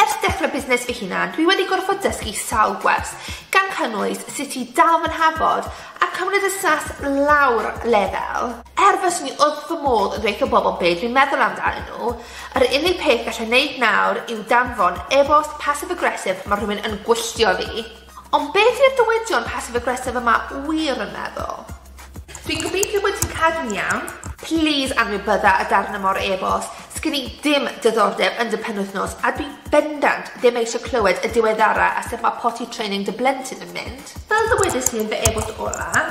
Ers dechrau busnes fy hunan, dwi wedi gorfod dysgu sawl gwers, gan cynnwys sut i dal fy nhafod a cymryd y sas lawr lefel. Er fyswn i wrth fy modd yn dweud wrth bobl be dwi'n meddwl amdanyn nhw, yr unig peth gallai wneud nawr yw danfon e-bost passive-aggressive mae rhywun yn gwylltio fi. Ond beth yw'r dywydion passive-aggressive yma wir yn meddwl? Dwi'n gobeithio bod ti'n cadw'n iawn. Please anwybydda y darn yma o'r e-bost. Sgyn i dim diddordeb yn dy penwythnos a dwi bendant ddim eisiau clywed y diweddara a sut mae potty training dy blentyn yn mynd. Fel dywedais i yn fy e-bost ola,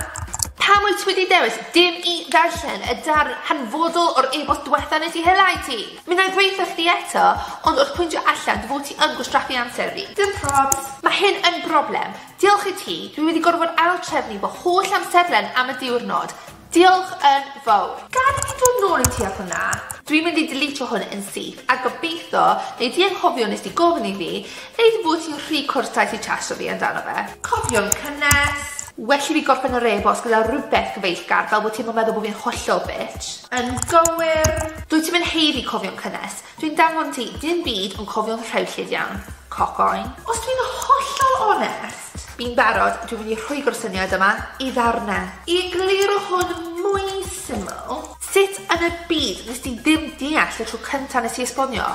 pam wyt ti wedi dewis dim i ddarllen y darn hanfodol o'r e-bost diwetha nes i hela i ti? Mi wna i ddweud chdi eto, ond wrth pwyntio allan dy fod ti yn gwastraffu amser fi. Dim probs. Mae hyn yn broblem. Diolch i ti, dwi wedi gorfod ail-trefnu fy holl amserlen am y diwrnod. Diolch yn fawr. Gad i mi dod nôl i ti ar hwnna. Dwi'n mynd i deletio hwn yn syth a gobeithio neu di anghofio nes di gofyn i fi neu dy fod ti'n rhy cwrtais i chasio fi amdano fe. Cofion cynnes. Well i fi gorffen yr e-bost gyda rhywbeth gyfeillgar fel bod ti'n meddwl bod fi'n hollol bitch. Yn gywir. Dwi ti'n mynd haeddu cofion cynnes. Dwi'n danfon ti dim byd ond cofio'n rhewllyd iawn. Cock-oen. Os dwi'n hollol onest, fi'n barod, dwi'n mynd i rhwygo'r syniad yma i ddarnau. I egluro hwn mwy syml, sut yn y byd nes ti ddim deall y tro cyntaf nes i esbonio?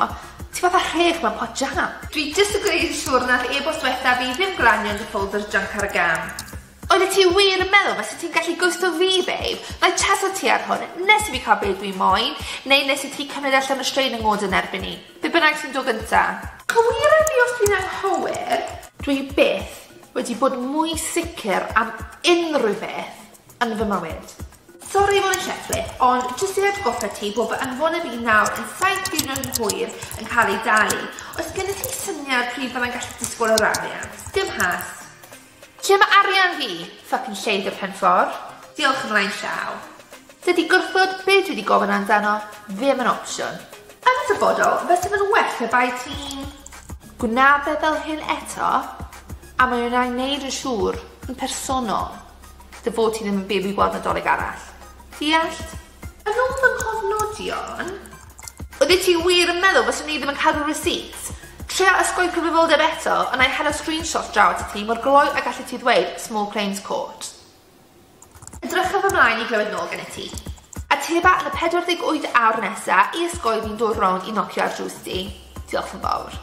Ti fatha rhech mewn pot jam. Dwi jyst yn gwneud yn siŵr nath e-bost diwetha fi ddim glanio yn dy folder junk ar y gam. Oeddet ti wir yn meddwl fysa ti'n gallu ghosto fi, babe? Na i chaso ti ar hwn, nes i fi cael be dwi moyn, neu nes i ti cymryd allan y straen yng ngod yn erbyn i. Be bynnag sy'n dod gynta. Cywira fi os dwi'n anghywir, dwi byth wedi bod mwy sicr am unrhyw beth yn fy mywyd. Sori fod yn lletchwith, ond jyst i atgoffa ti bod fy anfoneb i nawr yn 7 diwrnod yn hwyr yn cael ei dalu. Oes gen ti syniad pryd byddai'n gallu disgwyl yr arian? Dim hast. Lle mae arian fi? Fucking lleidr pen ffordd. Diolch ymlaen llaw. Dydy gwrthod be dwi wedi gofyn amdano ddim yn opsiwn. Yn y dyfodol, fysa fe'n well pe bai ti'n gwna fe fel hyn eto, a mae wna i wneud yn siŵr yn personol dy fod ti ddim yn byw i gweld Nadolig arall. Deallt? Yn ôl fy nghofnodion, oeddet ti wir yn meddwl fyswn i ddim yn cadw receipts? Tria osgoi cyfrifoldeb eto, a na i hela screenshot draw atat ti mor gloi a gallu ti ddweud small claims court. Edrychaf ymlaen i glywed nôl gennyt ti. Ateba yn y 48 awr nesa i osgoi fi'n dod rownd i nocio ar drws ti. Diolch yn fawr.